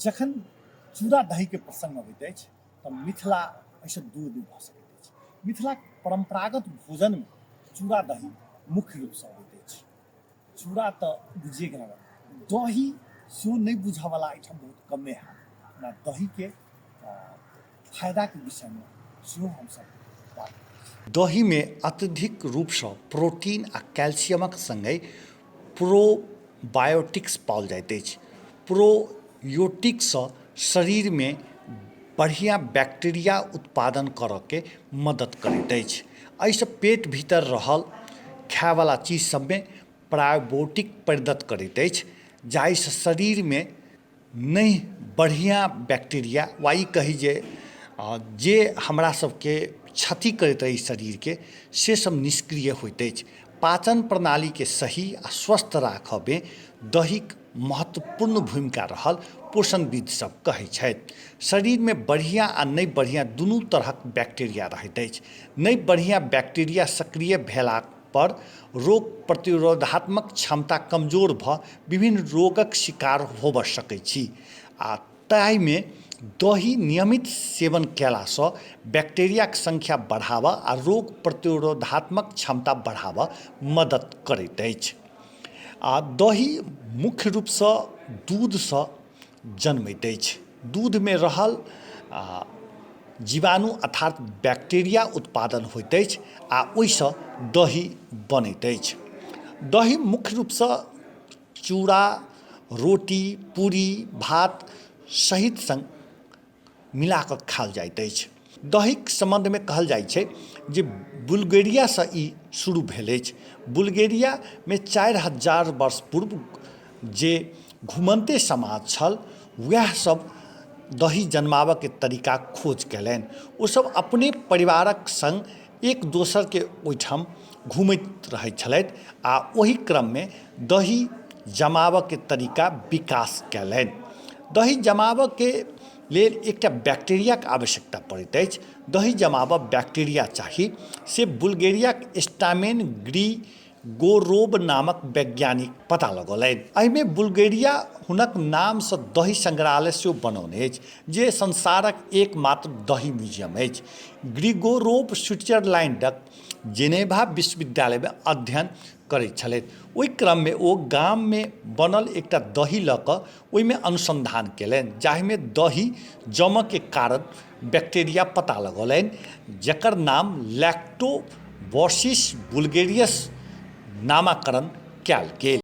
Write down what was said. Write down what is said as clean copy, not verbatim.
जखन चूड़ा दहीके प्रसङ्ग अबैत अछि तऽ मिथिला एहिसँ दूर नहि भऽ सकैत अछि। मिथिलाक परम्परागत भोजनमे चूड़ा दही मुख्य रूपसँ अबैत अछि। चूड़ा तऽ बुझिए गेलहुँ, दही सेहो नहि बुझऽवला एहिठाम बहुत कमे हैत। ओना दहीके फायदाके विषयमे सेहो हमसभ बात करै छी। दहीमे अत्यधिक रूपसँ प्रोटीन आ कैल्शियमक सङ्गहि प्रोबायोटिक्स पाओल जाइत अछि। प्रोबायोटिक्ससँ शरीरमे बढ़िआँ बैक्टीरिया उत्पादन करऽके मदति करैत अछि। एहिसँ पेट भीतर रहल खायवला चीज सबमे प्रायोबोटिक परिणत करैत अछि, जाहिसँ शरीरमे नहि बढ़िआँ बैक्टीरिया वा ई कही जे जे हमरा सबके क्षति करैत अछि शरीरके से सब निष्क्रिय होइत अछि। पाचन प्रणालीके सही आओर स्वस्थ राखऽमे दहीके महत्वपूर्ण भूमिका रहल पोषणविद सब कहै छथि। शरीरमे बढ़िआँ आओर नहि बढ़िआँ दुनू तरहक बैक्टीरिया रहैत अछि। नहि बढ़िआँ बैक्टीरिया सक्रिय भेलापर रोग प्रतिरोधात्मक क्षमता कमजोर भऽ विभिन्न रोगक शिकार होबऽ सकै छी आओर ताहिमे दही नियमित सेवन कयलासँ बैक्टीरियाके सङ्ख्या बढ़ाबऽ आओर रोग प्रतिरोधात्मक क्षमता बढ़ाबऽ मदति करैत अछि। आओर दही मुख्य रूपसँ दूधसँ जनमैत अछि। दूधमे रहल जीवाणु अर्थात बैक्टीरिया उत्पादन होइत अछि आओर ओहिसँ दही बनैत अछि। दही मुख्य रूपसँ चूड़ा, रोटी, पूरी, भात सहित सङ्ग मिलाकऽ खायल जाइत अछि। दहीके सम्बन्धमे कहल जाइ छै जे बुल्गेरियासँ ई शुरू भेल अछि। बुल्गेरियामे 4000 वर्ष पूर्व जे घुमन्ते समाज छल वएह सब दही जनमाबऽके तरीकाके खोज कयलनि। ओसब अपने परिवारक सङ्ग एक दोसरके ओहिठाम घुमैत रहै छलथि आओर ओहि क्रममे दही जमाबऽके तरीका विकास कयलनि। दही जमाबऽके लेल एकटा बैक्टीरियाके आवश्यकता पड़ैत अछि। दही जमाबऽ बैक्टीरिया चाही से बुल्गेरियाके स्टामेन ग्रिगोरोव नामक वैज्ञानिक पता लगौलनि। एहिमे बुल्गेरिया हुनक नामसँ दही सङ्ग्रहालय सेहो बनौने अछि जे संसारक एकमात्र दही म्यूजियम अछि। ग्रिगोरोव स्विट्जरलैण्डक जेनेवा विश्वविद्यालयमे अध्ययन करैत छलथि। ओहि क्रममे ओ गाममे बनल एकटा दही लऽ कऽ ओहिमे अनुसन्धान कयलनि जाहिमे दही जमऽके कारण बैक्टीरिया पता लगौलनि जकर नाम लैक्टोबैसिलस बुल्गेरियस नामाकरण कयल गेल।